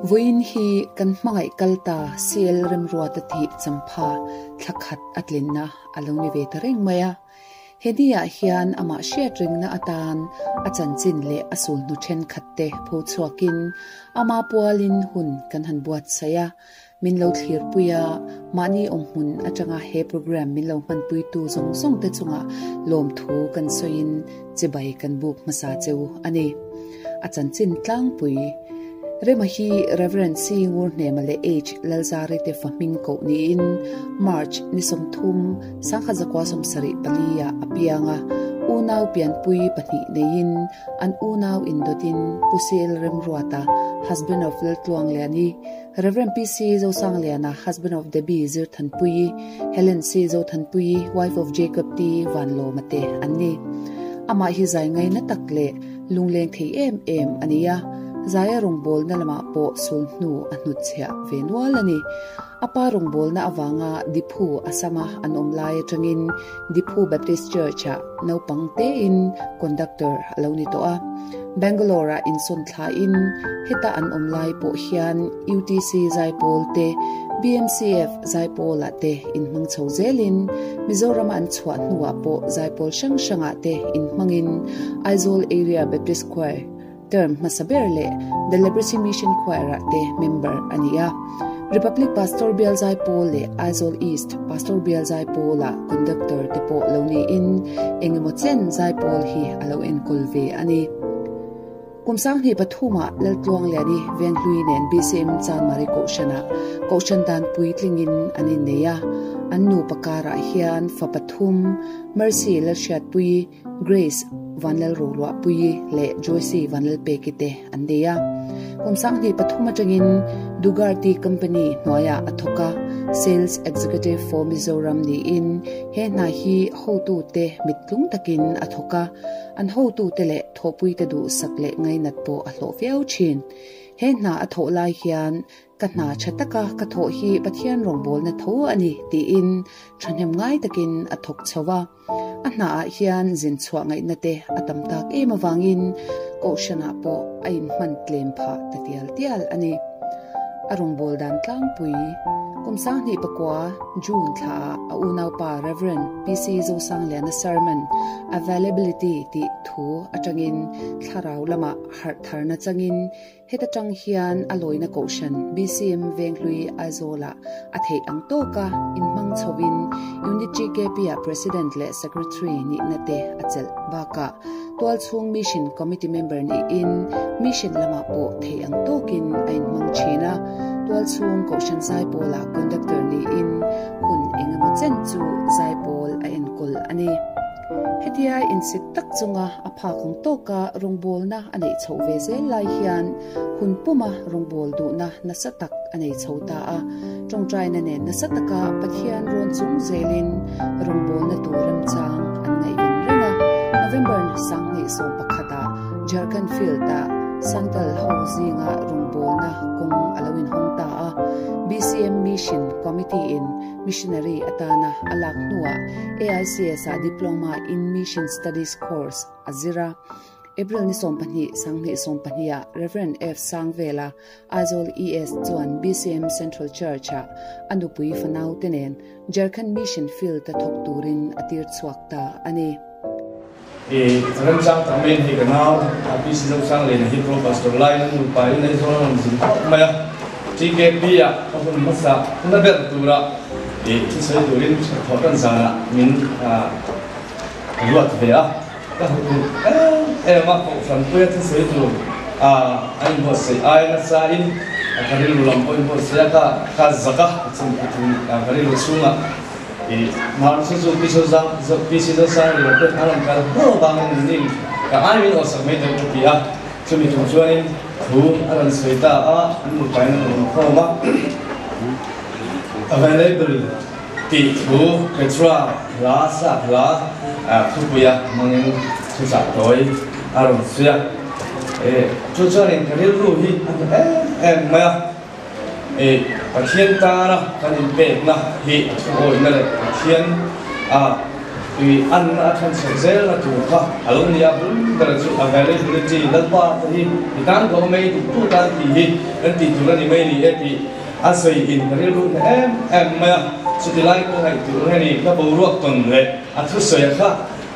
Vawiin hi kan hmangaih kal ta CL Remruata tih champha thla khat a tlinna a lo ni ve ta reng mai a. He ni-ah hian amah hriat ringna atan a chanchin leh a sulhnu thenkhat te pho chhuakin ama pualin hun kan han buatsaih a. Min lo thlirpui a, mahni awmhmun atanga he program min lo hmanpuitu zawng zawng te chungah lawmthu kan sawiin chibai kan buk hmasa cheu a ni. A chanchin tlangpui Rema hi Rev. C. Ngurhnema leh H. Lalzari te fa hming koh niin March ni 30, 1974 ah a piang a, unau pianpui pahnih neiin an unau indawtin Pu CL Remruata, husband of Laltluangliani, Rev. PC Zosangliana, husband of Debbie Zirthanpuii, Helen C. Zothanpuii, wife of Jacob T. Vanlawma te an ni. Amah hi zai ngaina tak leh lungleng thei em em a ni a, zaia rawngbawlna lamah pawh sul hnu a hnutchhiah ve nual a ni. A pa rawngbawlna avanga Diphu Assam-a an awm lai atangin Diphu Baptist Church-ah naupang tein conductor a lo ni tawh a. Bangalore-ah insawn thlain heta an awm lai pawh hian UTC Zaipawl te, BMCF Zaipawlah te inhmang chho zelin Mizorama an chhuah hnuah pawh Zaipawl hrang hrangah te inhmangin Aizawl Area Baptist Choir term hmasa ber leh The Leprosy Mission Choir-ah te member a ni a. Republic Pastor Bial Zaipawl leh Aizawl East Pastor Bial Zaipawlah conductor te pawh lo niin engemaw chen Zaipawl hi a lo enkawl ve a ni. Kum 2003ah Laltluangliani Venghlui nen BCM Chanmari Kohhranah Kohhran dan puitlingin an innei a, an nupa karah hian fa pathum Mercy Lalhriatpuii, Grace Vanlalroluahpuii leh Joyce Vanlalpeki te an nei a. Kum 2003 atangin Dugarty Company hnuaiah a thawk a, Sales Executive for Mizoram niin he hna hi hotute mittlung takin a thawk a, an hotute leh thawhpuite duhsak leh ngainat pawh a hlawh viau thin. He hna a thawh lai hian Ka hna tha taka ka thawh hi Pathian rawngbawlna tho a ni tiin thahnem ngai takin a thawk chho a. A hnaah hian zin chhuah ngaihna te a tam tak em avangin Kohhranah pawh a inhman tlem phah ta tial tial a ni. A rawngbâwl dan tlangpui kum 2009 June thlaah a unaupa Rev. PC Zosangliana sermon Availability tih thu atangin thlarau lamah harh tharna changin Heta tang hian a lawina kohhran BCM Venghlui Aizawlah a theih ang tawka inhmang chhovin Unit GKP-ah President leh Secretary nihna te a chelh bakah Tualchhung Mission Committee member niin Mission lamah pawh theih ang tawkin a inhmang thin a, Tualchhung Kohhran Zaipawlah Conductor niin hun engemaw chen chu Zaipawl a enkawl a ni. Hetia insit tak chunga a phak ang tawka rawngbawlna a neih chhoh ve zel lai hian hun puma rawngbâwl duhna nasa tak a nei chho ta a. Ṭawngṭaina nen nasa taka Pathian rawn chung zelin rawngbawlna tur remchang an ngaihven reng a. November 2011 ah Jharkhand Field-ah Santal ho zinga rawngbawlna kawng a lo inhawng ta a. BCM Mission Committee-in Missionary atana a lak hnuah AICS-ah Diploma in Mission Studies course a zir a. April ni 12, 2012 ah Rev. F. Sangvela, Aizawl ES chuan BCM Central Church-ah a nupui fanau te nen Jharkhand Mission Field-a thawk turin a tir chhuak ta a ni. I remchang tak mai hi ka nau PC Zochang Lena hi Pro Pastor laiin an nupa in Aizawl an rawn zin khawp mai a, TKP ah ka hun hmasa na ber tura i thusawi turin thawh tan zanah min ruat ve a, ka hmu tur em em a, Kohhran puia thusawi tur a inbuatsaih ai nasa in ka rilru lam pawh inbuatsaih a, ka zak a, ka rilru chhungah. I mar chu chu Piso zang Piso zo sang ri te an rawn kal hmuh avangin ni ka ai min awhsak mai deuh ka ti a, chumi tum chuanin thu a rawn sawi ta a, an nupain an rawn khawm a, available tih thu Petra hla sap hla thupuia hmangin thuchah tawi a rawn sawi a, chu chuanin ka rilru hi a hmu em em mai a. I Pathian tana kan inpekna hi a thuawihna leh Pathian a I anna a than chhoh zel a tur kha a lo ni a, bul ber chu availability, Lalpa te hi i tan ka awm e, i duhtu tan tih hi kan tih tur a ni mai ni e tih a sawi in ka rilru hle em em mai a. Chuti lai ka ngaihtuah nge ni, ka boruak tawn leh a thusawi a kha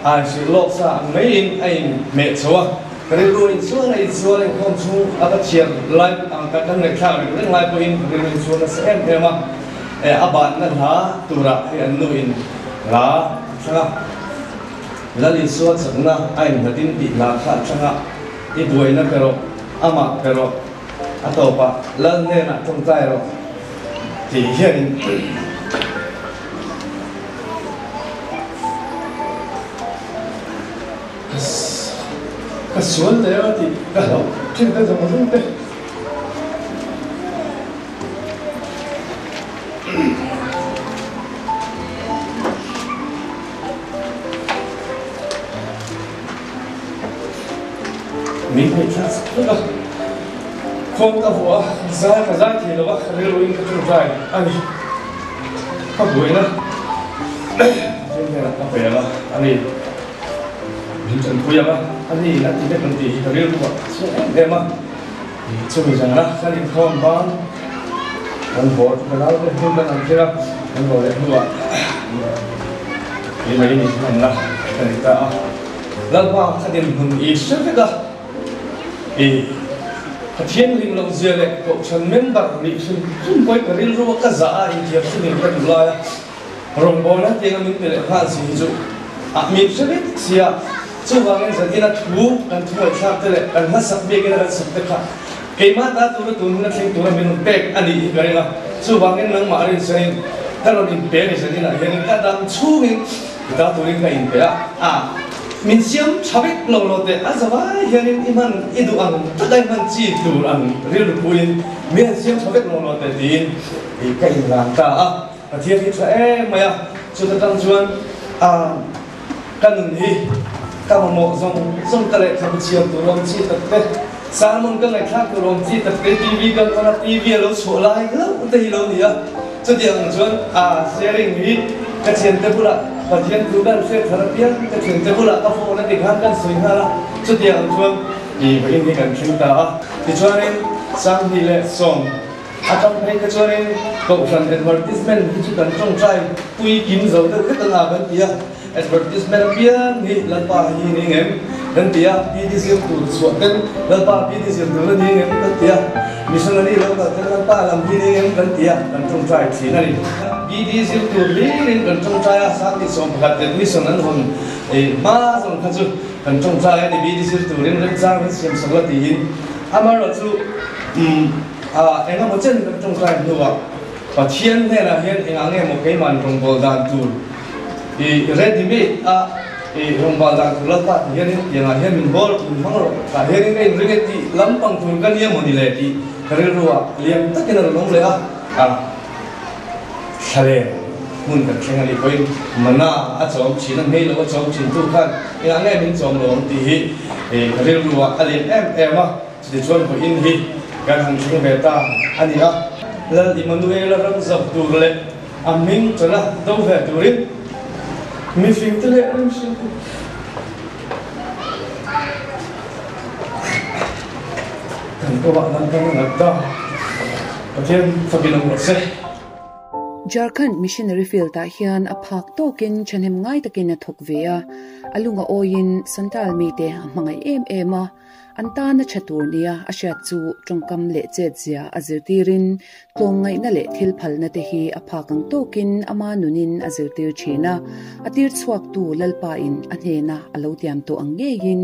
a inhrilh lawk sa ang mai in a inhmeh chho a, ka rilru a insual a insual a inkhawm chhung a ka chhiar lai ang ka kan ngaihthlak reng reng lai pawhin ka rilru insual nasa em em a, a banna hla turah hei an nu in Hla thlang a, Lal Isua chakna a innghatin tih hla kha a thlang a, I buaina pe rawh, amah pe rawh, a tawpah Lal hnenah tawngtai rawh tih hianin ka sual leh a tih ka hlauh thin te zawng zawng te. Min hmeh thla chak vek a, khawn ka vuah a, zai ka zai thei lo a, rilru in ka tawngtai a ni. Ka buaina Pathian hnenah ka pe ang a, a ni min tanpui ang a, a ni a ti vek ang tih hi ka rilru ah a chhiat em em a. Chumi zana kan inkhawm ban kan haw chu ka naute hmun kan ang thil a, kan haw leh hnuah keimah in inhmanna ka nei ta a. Lalpa ka dinhmun i hre vek a, i ka thianghlim loh zia leh kohhran member nih hrim hrim pawhin ka rilru a ka zah a, inthiam hrim in ka duh lai a, rawngbawlna tianga min pe leh nghal si hi chu a min hre vek sia. Chuvangin zanin a thu kan thu ngaihthlak te leh kan hmasak biakin a kan sak te kha keimah ta tura tun hun a thleng tura min rawn pek a nih hi ka ring a. Chuvangin nangmah rinsanin ka rawn inpe a ni zaninah hianin ka dam chhungin i ta turin ka inpe a. A min siam tha vek lo lo teh a zavai hianin i hman i duh ang taka i hman chi tur ang rilru puiin min han siam tha vek lo lo teh tiin ka inlan ta a. Pathian hi tha em mai a, chuta tang chuan a ka nun hi ka mamawh zawng zawng ka lehkhabu chhiar tur awm chi tak te, sermon ka ngaihthlak tur awm chi tak te, TV kan on a, TV a lo chhuah lai hlauh te hi lo ni a, chutiang ang chuan a sharing hi ka thiante bulah Pathian thu kan hriat thar apiang ka thiante bulah ka phone a ti khan kan sawi nghal a, chutiang ang chuan i vawiin hi kan thleng ta a, tichuanin 20 leh 10. A tang phei kha chuanin Kohhran advertisement hi chu kan tawngtai pui kim zo deuh vek anga kan ti a, advertisement apiang hi Lalpa hi ni ngem kan ti a, PD zir tur chhuah ten Lalpa PD zir tur a ni ngem kan ti a, missionary lo kal ten Lalpa lam hi ni ngem kan ti a, kan tawngtai thin a ni. PD zir tur hlirin kan tawngtai a, 2011 admission an hawn hma zawng kha chu kan tawngtai a ni, PD zir turin remchang kan siam sak la tiin amaherawhchu umm. A engemaw chen kan tawngtai hnuah Pathian hnenah hian engah nge maw keiman rawngbâwl dan tur i ready made a i rawngbâwl dan tur Lalpa ti hianin tiangah hian min bawl min hmang rawh tah hianin ka inring e tih lampang tur ka nia maw ni le tih ka rilruah lian takin a rawn awm leh a. A thlaleng hmun kan thleng a nih pawhin mana a chawm thin a, hmei lo a chawm thin tu khan engah nge min chawm lo ang tih hi ka rilruah a lian em em a. Chutichuan vawiin hi kan han thleng ve ta a ni a. Lal Immanuela ram zauh tur leh a hming chawlh a do ve turin mifingte leh rimhriltu kan kawah nan kan ngat ta. Pathian fakin awm rawh se. Jharkhand Missionary Field-ah hian a phak tawkin thahnem ngai takin a thawk ve a, a lunga awiin Santal mite a hmangaih em em a. An tana tha tur nia a hriat chu tawngkam leh chetzia a zirtirin tlawmngaihna leh thil phalna te hi a phak ang tawkin ama nunin a zirtir thin a. A tir chhuaktu Lalpain a hnena a lo tiam tawh ang ngeiin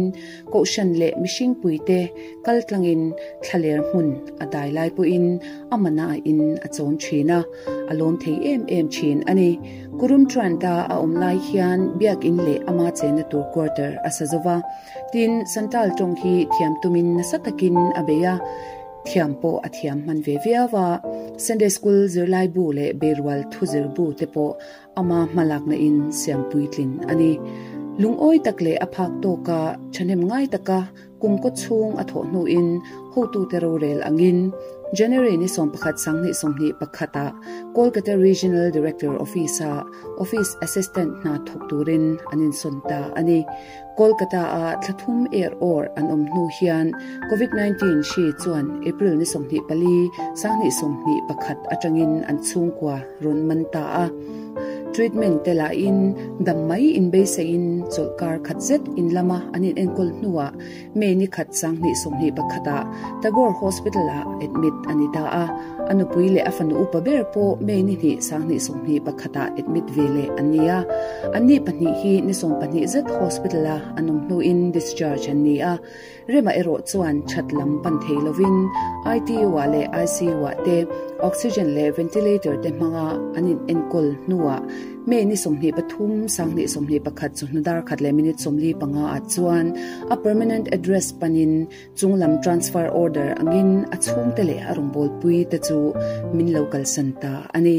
Kohhran leh mihringpuite kal tlangin thlaler hmun a dai lai pawhin a mana-in a chawm thin a, a lawm thei em em thin a ni. Kurum Tranta a awm lai hian Biakin leh ama chenna tur quarter a sa zo va. Tin, Santal tawng hi thiam tumin nasa takin a bei a, thiam pawh a thiam hman ve viau a. Sunday School zirlai bu leh Beirual thu zir bu te pawh ama hmalakna in siam puitlin a ni. Lungawi tak leh a phak tawka thahnem ngai taka kum kaw chhung a thawh hnuin hotute rorel angin January ni 11 2021 ah Kolkata Regional Director Office ah Office Assistant hna thawk turin an insawn ta a ni. Kolkata ah thla thum er awr an awm hnu hian Covid 19 hri chuan April ni 24 2021 atangin an chhungkua rawn man ta a. Treatment te la in dam mai inbeiseiin chawlhkar khat zet in lama an inenkawl hnuah May ni khat 2021 ah Tagore Hospital ah admit a ni ta a, a nupui leh a fanu upa ber pawh May ni hnih 2021 ah admit ve leh an ni a. Anni pahnih hi ni 12 zet hospital a an awm hnuin discharge an ni a. Rema erawh chuan that lam pan thei lovin ITU ah leh ICU ah te oxygen leh ventilator te hmanga an in enkawl hnuah May ni 23 2021 chawhnu dar khat leh minute 45 ah chuan a permanent address panin chunglam transfer order angin a chhungte leh a rawngbawlpui te chu min lo kalsan ta a ni.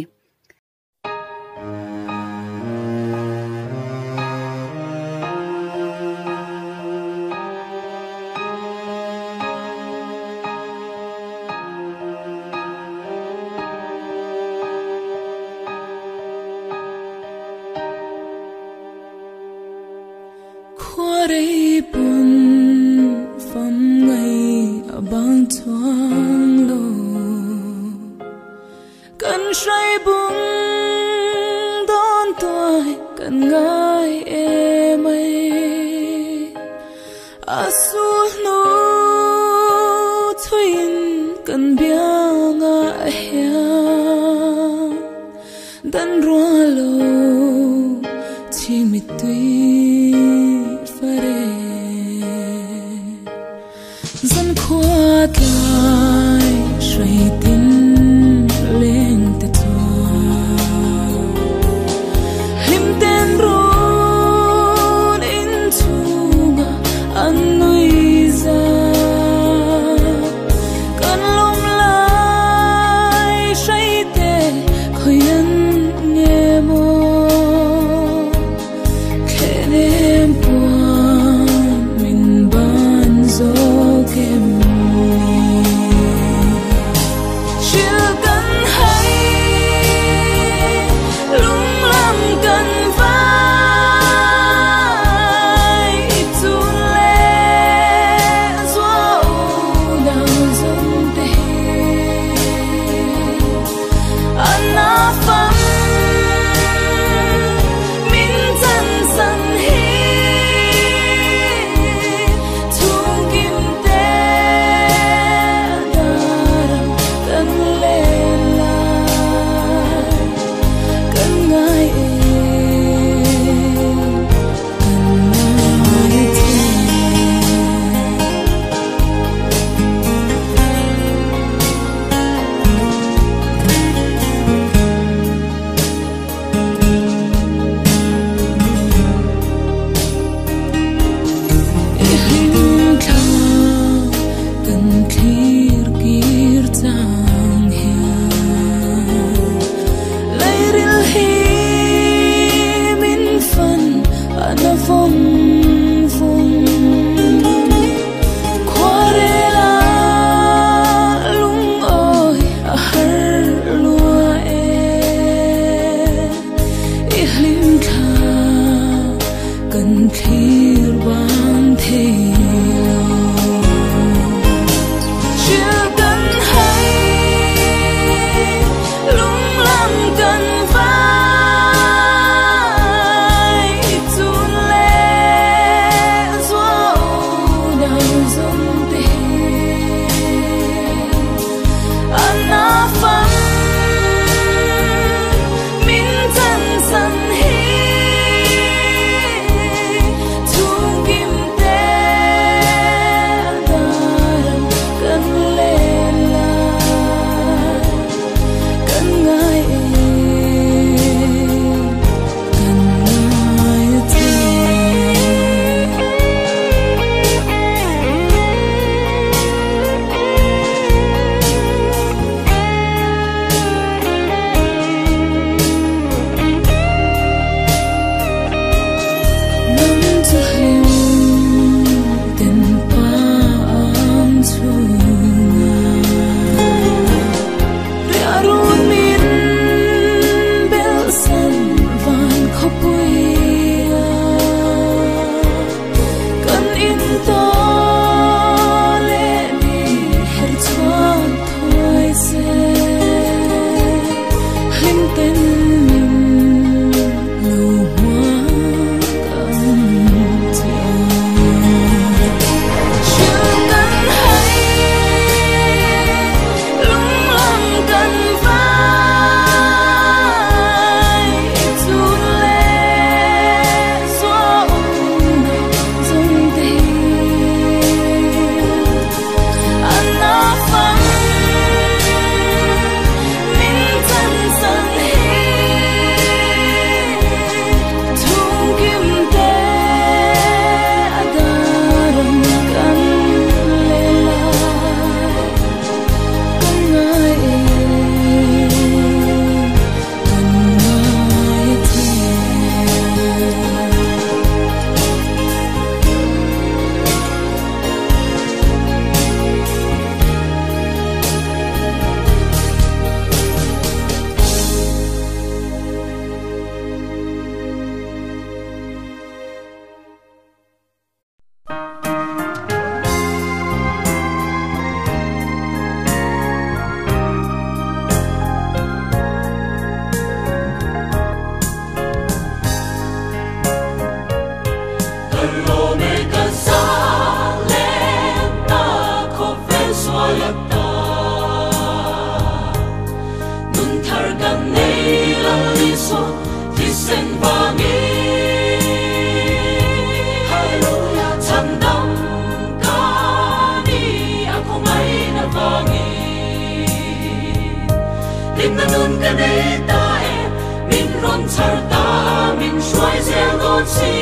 dawn si.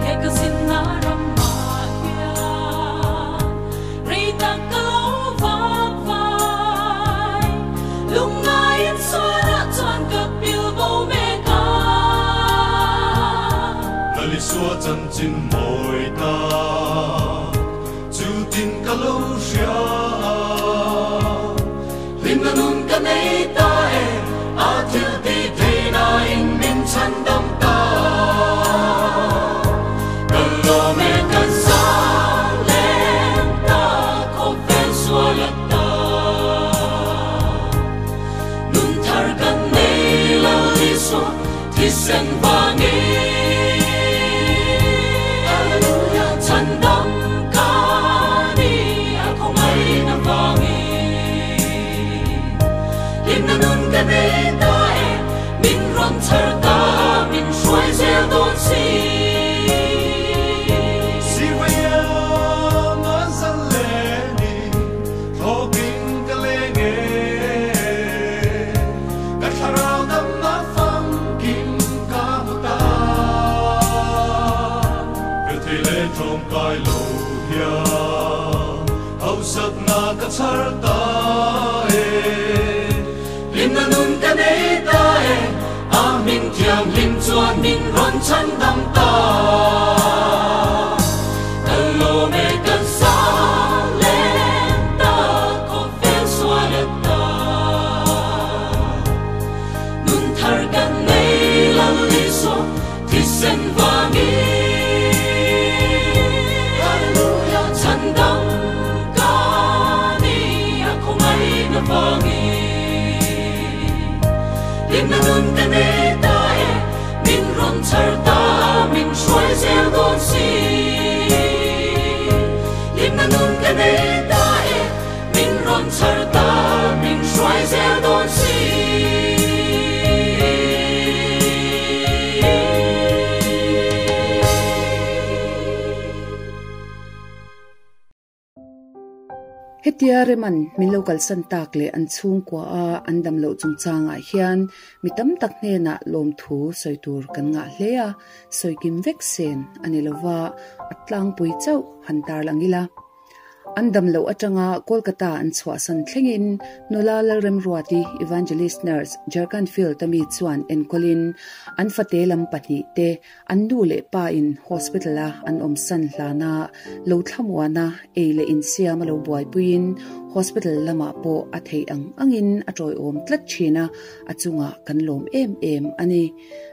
He ka zinna ramah hian rei tak ka lo vak vai. Lungngaiin sualah chuan ka pil bo mek a. Lalisua chanchin mawi ta chu tin ka lo hria a. Hlimna nun ka nei ta e, a thil ti thei na in min chhan dam ta. Kan lawm e kan sang lem ta, khawvel sual a ta. Nun thar kan nei Lalisua thisen vangin. Hallelujah, chhan dam ka ni a khawngaih na vangin. Hlimna nun ka nei ta e, min rawn chhar ta, min hruai zel dawn si. Sivaya nga zan le ni, thawkin ka leng e. Ka thlarau dam na famkim ka hmu ta. Ka thei le tlawm kai lo hian, hausak na ka chhar ta e. Hlimna nun ka nei ta e, a min thiam hlim chuan min rawn chhan dam ta. Kan lawm e kan sang lem ta, khawvel sual a ta. Nun thar kan nei Lalisua thisen vangin. Hallelujah, chhan dam ka ni a khawngaih na vangin. Hlimna nun ka nei ta e, min rawn chhar ta, min hruai zel dawn si. Hlimna nun ka nei ta e, min rawn chhar ta, min hruai zel dawn si. Hetia Reman min lo kalsan tak leh an chhungkua a an dam loh chungchangah hian mi tam tak hnenah lawmthu sawi tur kan ngah hle a, sawi kim vek sen a ni lova a tlangpui chauh han tarlang ila. An dam loh atanga Kolkata an chhuahsan thlengin nula Lalremruati Evangelist Nurse Jharkhand Field a mi chuan enkawlin an fate lam pahnih te An nu leh pa in hospital a an awm san hlan a, lo thlamuan a, ei leh insiam a lo buaipuiin hospital lamah pawh a theih ang angin a tawiawm tlat thin a, a chungah kan lawm em em a ni.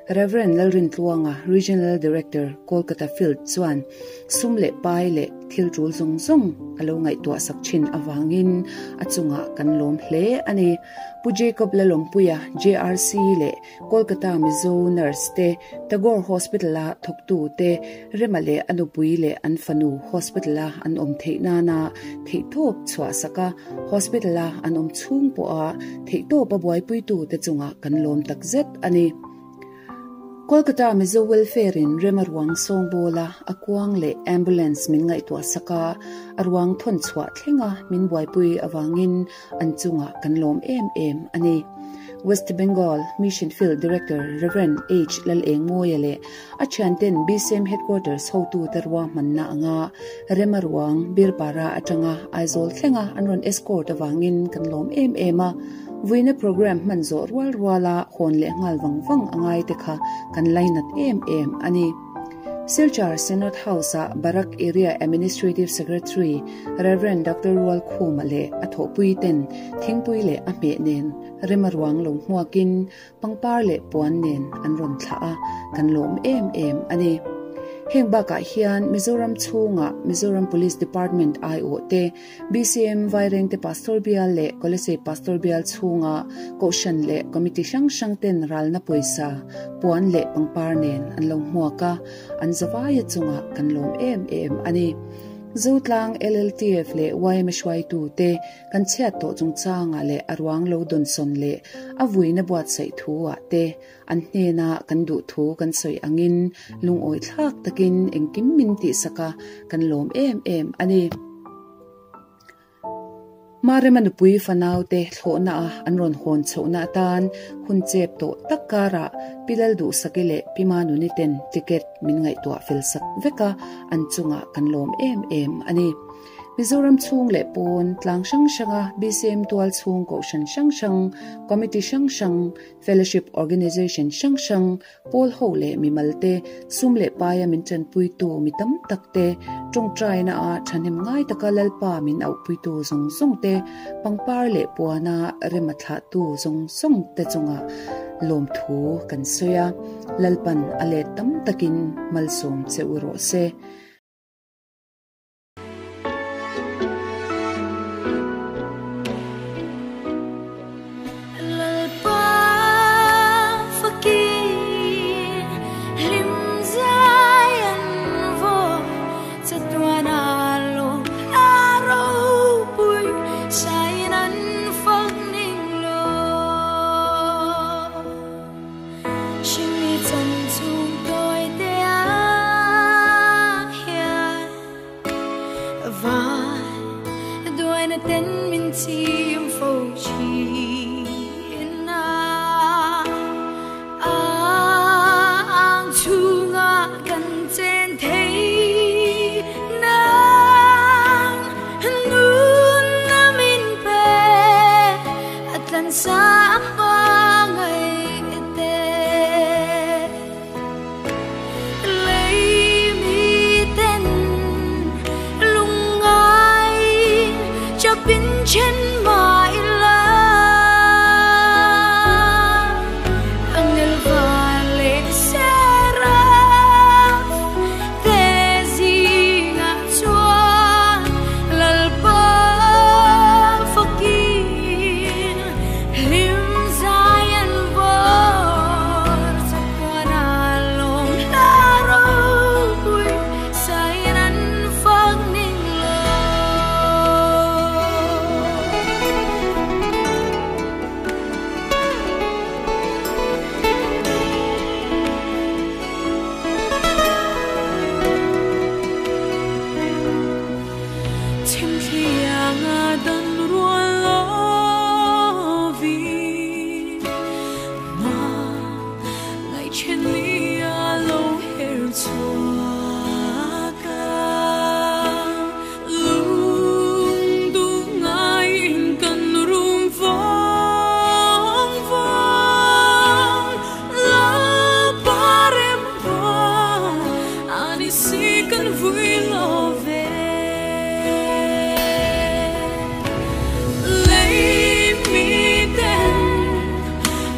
Rev. Lalrintluanga, Regional Director, Kolkata Field chuan sum leh pai leh thil tul zawng zawng a lo ngaihtuah sak thin avangin a chungah kan lawm hle a ni. Pu Jacob Lalawmpuia, JRC leh Kolkata Mizo nurse te, Tagore Hospital a thawktu te, Rema leh a nupui leh an fanu hospital a an awm theih nana theihtawp chhuah sak a, hospital a an awm chhung pawha theihtawp a buaipuitu te chungah kan lawm takzet a ni. Kolkata Mizo Welfare in Rema ruang sawngbawla a kuang leh ambulance min ngaihtuah sak a, a ruang thawn chhuah thlenga min buaipui avangin an chungah kan lawm em em a ni. West Bengal Mission Field Director Rev. H. Lalengmawia leh a thianten BCM Headquarters hotute ruahmanna anga Rema ruang Birpara atanga Aizawl thlenga an rawn escort avangin kan lawm em em a. Vuina programme hman zawh rual ruala hawn leh nghal vang vang a ngai te kha kan lainat em em a ni. Silchar Synod House-a Barak Area Administrative Secretary Rev. Doctor Rual Khuma leh a thawhpui ten thingpui leh a hmeh nen rem a ruang lo hmuakin pangpar leh puan nen an rawn thlah a, kan lawm em em a ni. Heng bakah hian Mizoram chhunga Mizoram Police Department aiawh te, BCM Vairengte Pastor Bial leh Kolesei Pastor Bial chhunga Kohhran leh Committee hrang hrang ten ralna pawisa, puan leh pangpar nen an lo hmuak a, an zavaia chungah kan lawm em em a ni. Zotlang LLTF leh yma hruaitu te kan chhiat tawh chungchangah leh a ruang lo dawnsawn leh a vuina buatsaih thu ah te an hnena kan duh thu kan sawi angin lungawi thlak takin engkim min tihsak a, kan lawm em em a ni. Marema nupui fanau te thlawhna a an rawn hawn chhohna atan hun chep tawh tak karah Pi Lalduhsaki leh Pi Manuni ten ticket min ngaihtuah fel sak vek a, an chungah kan lawm em em a ni. Mizoram chhung leh pawn tlang hrang hranga BCM tual chhung kohhran hrang hrang, committee hrang hrang, fellowship organisation hrang hrang, pawl ho leh mimal te, sum leh paia min tanpuitu mi tam tak te, tawngtaina a thahnem ngai taka Lalpa min auhpuitu zawng zawng te, pangpar leh puana rem a thlahtu zawng zawng te chungah lawmthu kan sawi a, Lalpan a let tam takin malsawm che u rawh se.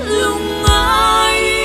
Lung ai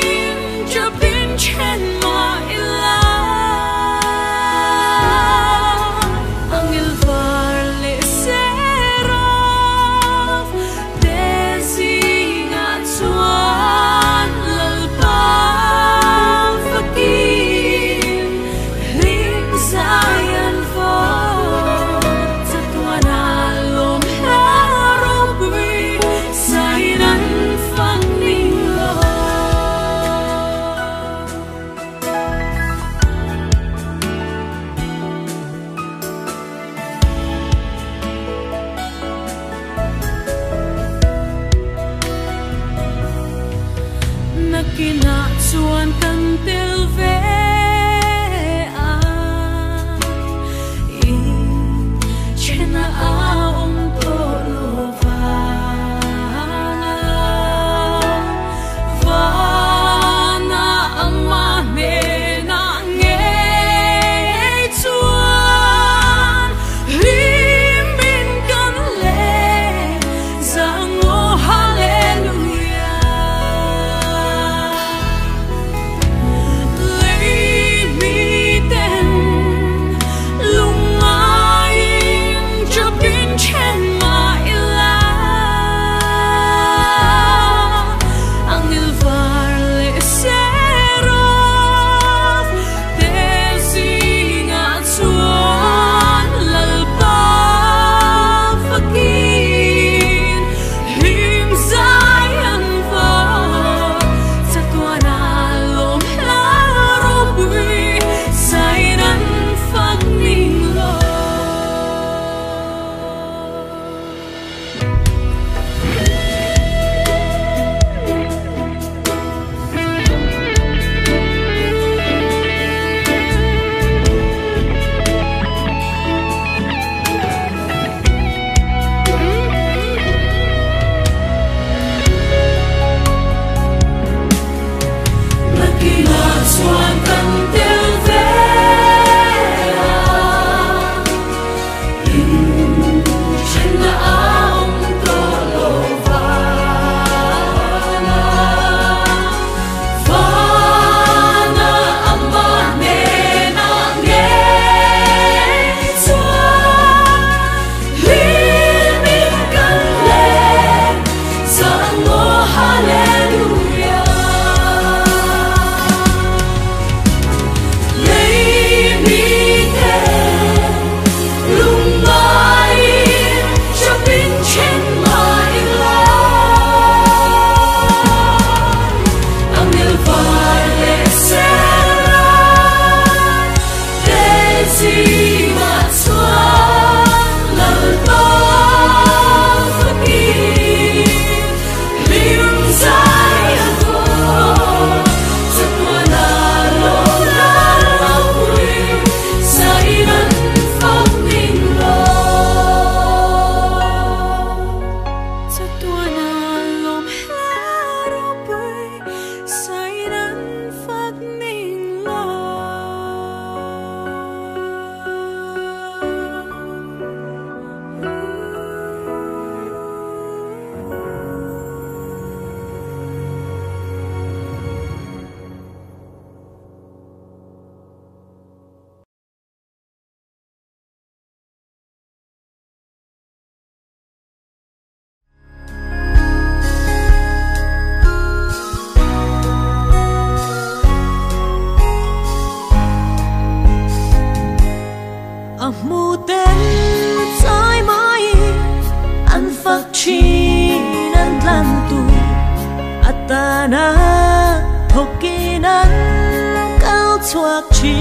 An kal chuak chi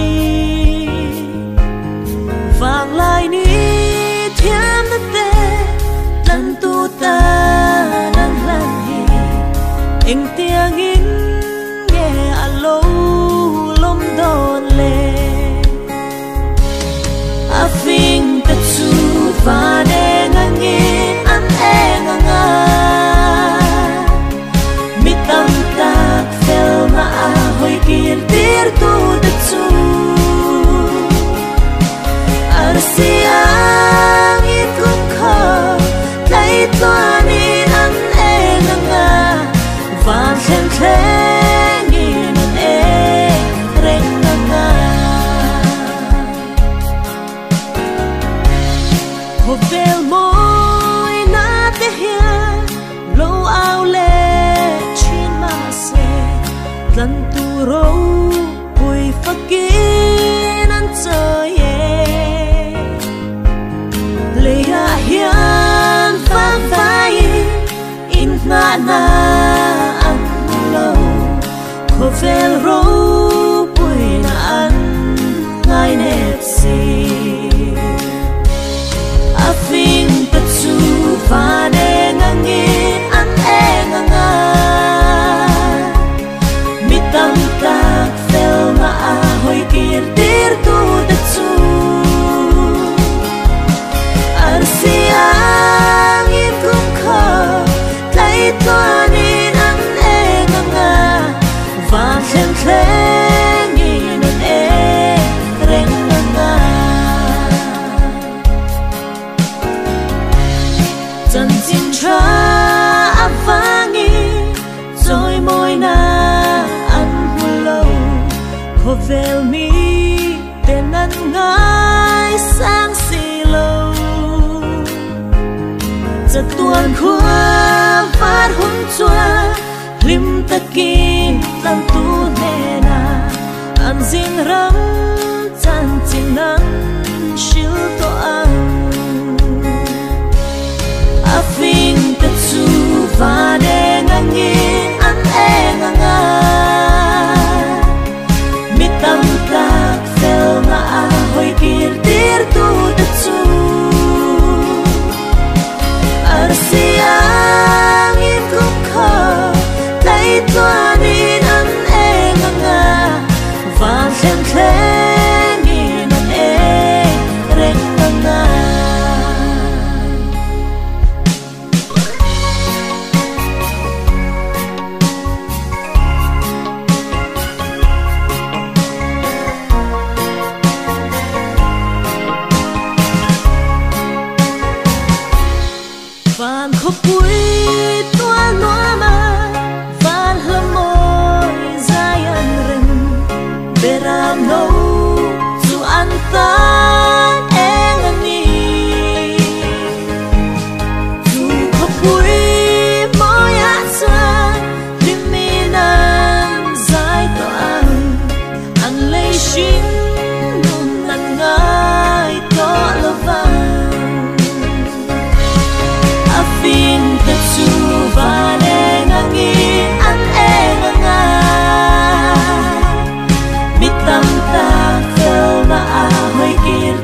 vang lai ni thiam na te lan tu ta nan lan hi eng tiang in nge a lo lom don le a fing ta chu va ne ngangin an eng anga mi tam tak fel na a hoi kir tir tu te chu arsi ang in kum kho tlai tluanin an eng anga van thleng thlengin an eng reng anga Hovel moi na te hian lo au le chin ma se tlan tu ro pui fakin an chơi le ya hian phang vai in na na an lo hovel ro pui na an ngai nep si a fing ta chu va ne ngangin an eng anga mi tam tak fel na a hoi kir tir tu te chu arsi ang in kum kho tlai tluanin an eng anga van thleng thlengin an eng reng anga chan chin tha avangi rồi môi na an hulo khovel mi ten an ngai sang si lo chatuan khua phát hun chua lim takin tlan tu ne na an zin ram chan chin an shil to ang a fing ta chu va ne ngangin an eng anga mi tam tak fel na a hoi kir tir tu te chu arsi ang in kum kho tlai tluanin an eng anga van thleng thlengin an eng reng anga. Van khopui tua nuama van hlamoi zayan rem beram no chu an tan eng ani chu khopui moya chuan liminan zai to ang an lei shin nun an ngai to lovang a fing ta chu va ne ngangin an eng anga mi tam tak fel na a hoi kir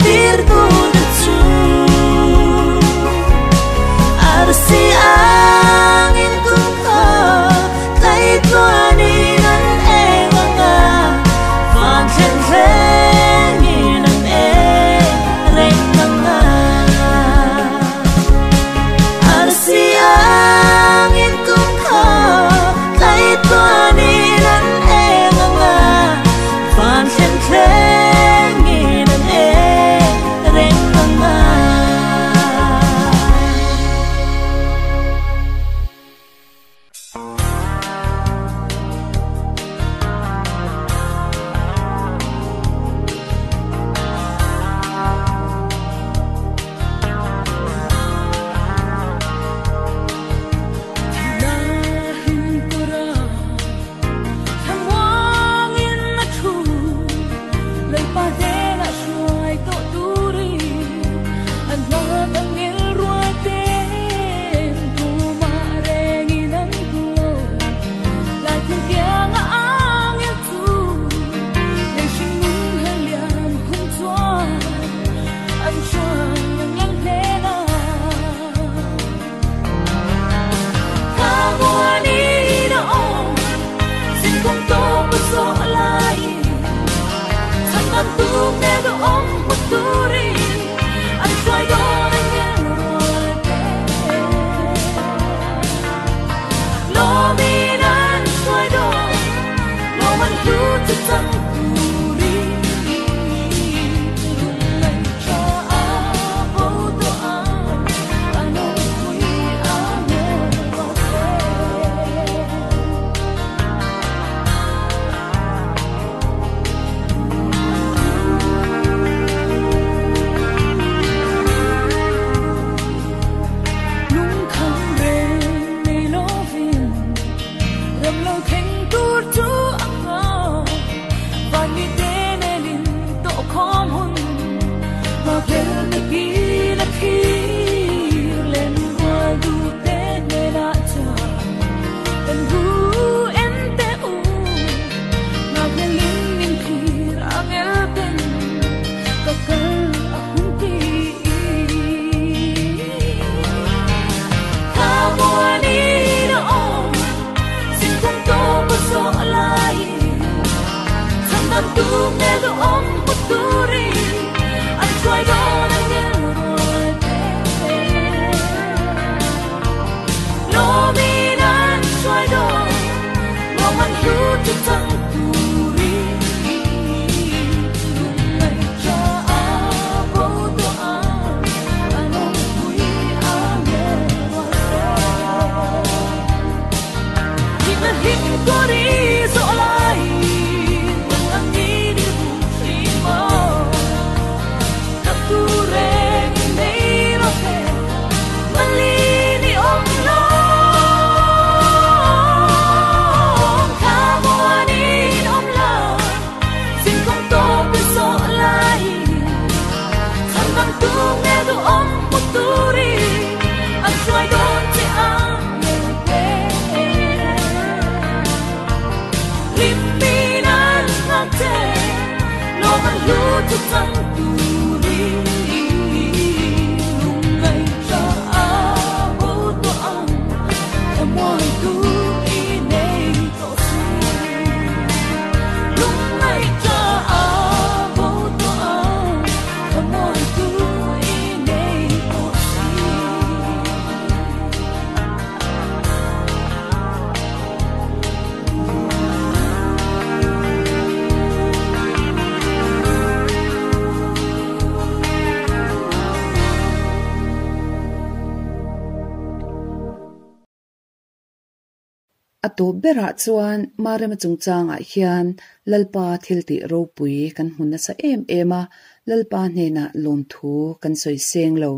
A tawp berah chuan Marema chungchangah hian Lalpa thiltih ropui kan hmu nasa em em a, Lalpa hnenah lawmthu kan sawi seng lo,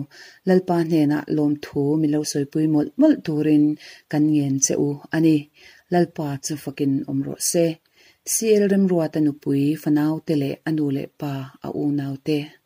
Lalpa hnenah lawmthu min lo sawipui mawlh mawlh turin kan ngen che u a ni. Lalpa chu fakin awm rawh se. CL Remruata nupui fanaute leh a nu leh pa a unaute.